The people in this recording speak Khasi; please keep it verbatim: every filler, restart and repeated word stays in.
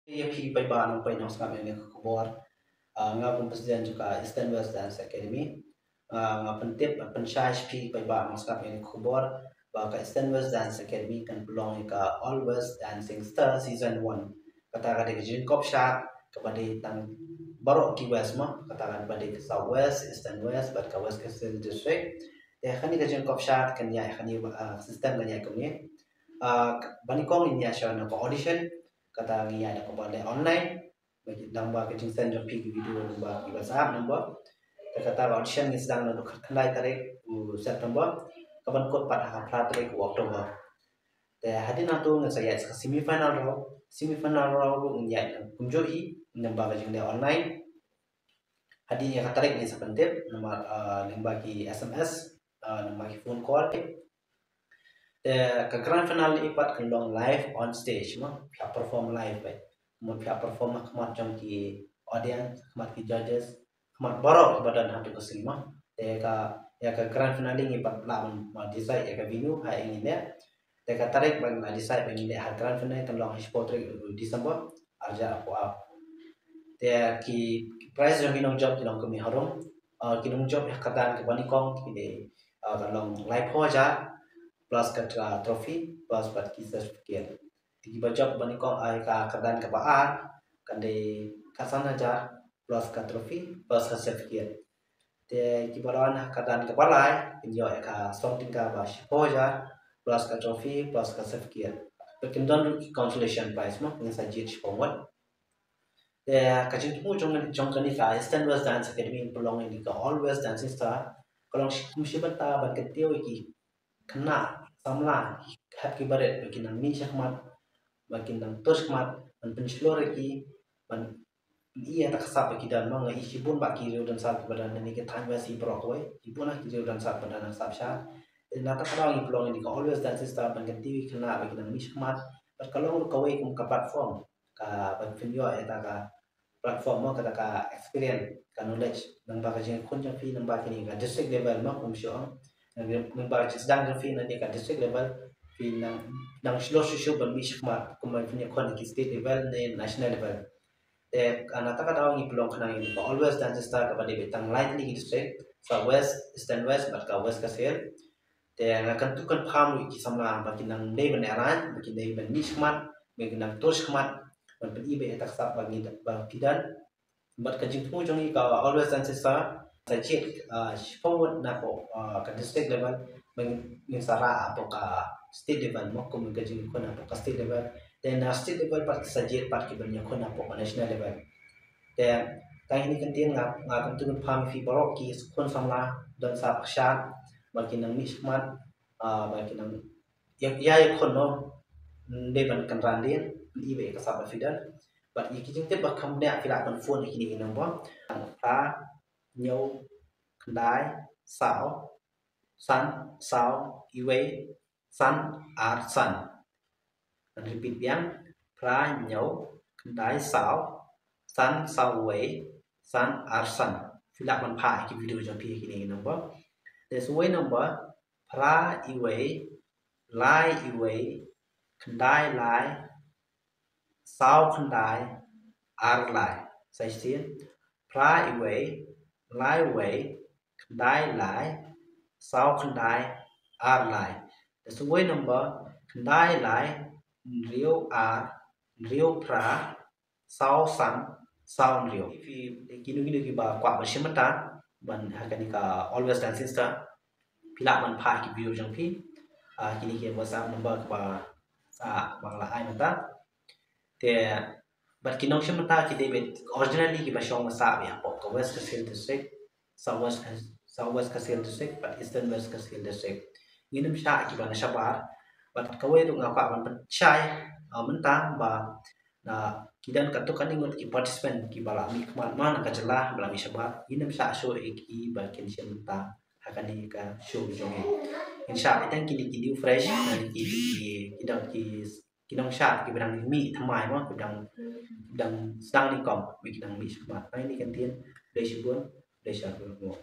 Ïa phi paidbah nongpeit nongsngap ïa kane ka khubor. Ah, nga kum president jong ka Eastern West Dance Academy. Ah, nga pyntip, pynshai sha phi paidbah nongsngap ïa kane ka khubor ba ka Eastern West Dance Academy kan pynlong ïa ka All West Dancing Star Season one. Kata ka dei ka jingkop shad kaba dei tang baroh ki West mo, kata ka dei ka South West, Eastern West bad ka West Khasi Hills District. Te kane ka jingkop shad kan ïaid kane, ah, system kan ïaid kumne. Ah, ba nyngkong ngin ïaid sha ka audition, kata ngin ïaid da kaba leh online. Bad ki nang ba ka jingsend jong phi ki video nang ba ki WhatsApp number. Te kata ka audition ngin sdang naduh khatkhyndai tarik u September, kaban kut pat ha ka phra tarik u October. Te hadien nangta ngin sa ïaid sha ka semi final round. Semi final round ruh ngin ïaid kumjuh hi, nang ba ka jingleh online. Hadien ïa ka tarik ngin sa pyntip, namar, ah, lyngba ki S M S, ah, lyngba ki phone call. Te ka grand finale pat kan long live on stage mo, phi hap perform live bad. Mo phi hap perform ha khmat jong ki audience, ha khmat ki judges, ha khmat baroh kiba don ha tu ka sngi mo. Te ka, ïa ka grand finale ngim pat lah ban, ah, decide ïa ka venue ha ïa ngin leh. Te ka tarik ba ngin decide ba ngin leh ha grand finale kan long ha shiphew tarik u December, ar hajar arphew ar. Te ki, ki prize jong ki nongjop ki long kumne harum. Ah, ki nongjop ïa ka kyrdan kaba nyngkong ki dei, ah, kan long laiphew hajar plus ka, ah, trophy plus bad ki certificate. Te kiba jop ba nyngkong, ah, ïa ka kyrdan kaba ar kan dei khatsan hajar plus ka trophy plus ka certificate. Te kiba la wan ha ka kyrdan kaba lai kin ïoh ïa ka song tyngka ba shiphew hajar plus ka trophy plus ka certificate. Bad kin don ruh ki consolation prize mo, ngin sa jied shiphew ngut. Te ka jingthmu jong, jong kane ka Eastern West Dance Academy pynlong ïa kane ka All West Dancing Star ka long shi, kum shi bynta ban kyntiew ïa ki khynnah samla, ki hep ki barit ba kin nang mih shakhmat, ba kin nang tur shakhmat, ban pynshlur ïa ki, ban ïa ta ka sap ba ki don mo, nga i shibun ba ki riew don sap kiba don ha kane ka thaiñ West hi baroh kawei, shibun ha ki riew don sap ba don ha sap sha. Te na ta ka daw ngi pynlong ïa kane ka All West Dancing Star ban kyntiew ïa ki khynnah ba kin nang mih shakhmat, bad ka long ruh kawei kum ka platform, ka ban pynïoh ïa ta ka platform mo, kata ka experience, ka knowledge, nang ba ka jingkhun jong phi, nang ba kane ka district level mo, kum shu ong. Nang, nang ba ka jingsdang jong phi na kane ka district level, phi nang, nang shlur shuh shuh ban mih shakhmat, kumba phin ïakhun ha ki state level ne national level. Te, ah, na ta ka daw ngi pynlong khnang ïa ka All West Dancing Star kaba dei beit tang lai tylli ki district, South West, Eastern West, bad ka West Khasi Hills. Te nga kyntu kynpham ïa ki samla ba kin nang dei ban ïaid, ba kin dei ban mih shakhmat, ba kin nang tur shakhmat, ban pyni beit ïa ta ka sap ba ngi, ba ki don. Bad ka jingthmu jong ngi ka All West Dancing Star, sa jied, ah, shiphew ngut na ka, ah, ka district level, ba ngin, ngin sa rah hapoh ka state level mo, kum ka jingkhun hapoh ka state level. Te na state level pat ki sa jied pat ki ban ïakhun hapoh ka national level. Te tang ine i kyntien nga, nga kyntu kynpham ïa phi baroh ki khun samla don sap shad, ba kin nang mih shakhmat, ah, ba kin nang ïa, ïa, ïakhun mo, ym dei ban kynran dien, pyni beit ïa ka sap ba phi don. Bad ïa ki jingtip ba kham bniah phi lah ban phone ïa kine ki number. Phra, hynñiew, khyndai, saw, san, saw, wei, san, ar, san. Ngan repeat biang, phra, hynñiew, khyndai, saw, san, saw, wei, san, ar, san. Phi lah ban phah ïa ki video jong phi ïa kine ki number. Te sa uwei number, phra, wei, lai, wei, khyndai, lai, saw, khyndai, ar, lai. Sa shisien, phra, wei, lai, wei, khyndai, lai, saw, khyndai, ar, lai. Te sa uwei number, khyndai, lai, hynriew, ar, hynriew, phra, saw, san, saw, hynriew. Phi, kino kino kiba kwah ban shim bynta ban ha kane ka All West Dancing Star, phi lah ban phah ki video jong phi. Ah, kine ki WhatsApp number kiba sa, ba nga la ai mynta. Te bad ki nongshim bynta ki dei beit originally kiba shong ba sah beit hapoh ka West Khasi Hills District, South West, South West Khasi Hills District bad Eastern West Khasi Hills District. Ngin ym shah kiba na shabar. Bad kawei ruh nga kwah ban pynshai, ah, mynta ba na ki don katto katne ngut ki participant kiba la mih khmat man ka jylla ba la mih shabar. Ngin ym shah shuh ïa ki ba kin shim bynta ha kane ka show jong ngi. Ngin shah ïa tang kine ki new fresh, ki, ki, ki dang ki, ki nongshad kiba dang mih thymmai mo, kiba dang, dang sdang nyngkong ba ki dang mih shakhmat. Ngan ïa kyntied, khublei shibun, khublei shibun.